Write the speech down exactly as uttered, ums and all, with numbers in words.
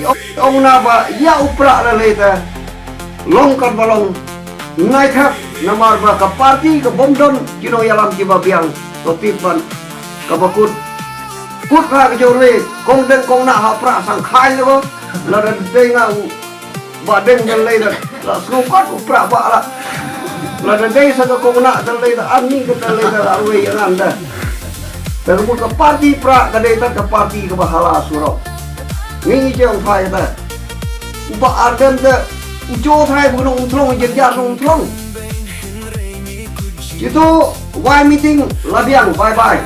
Ong na ba ïa u Prah la lei te long kat ba long. Nai thak namar ba ka party ka bom don ki nongïalam kiba biang. To tip ban kaba kut kut ha ka jong re kong deng kong na ha Prah sang khai le ba. La da dei nga u ba deng dan lei da la sngewkot u Prah ba la. La da dei sa ka kong na dan lei da ani ka dan lei da la ruai ïa ngan da. Da ka mut ka party Prah ka dei ta ka party kaba hala surok. Ngi ngi jong phai ta. U ba Ardent da u jo thai bu nong thlong jer jar nong thlong. Itu wai meeting la biang bye bye.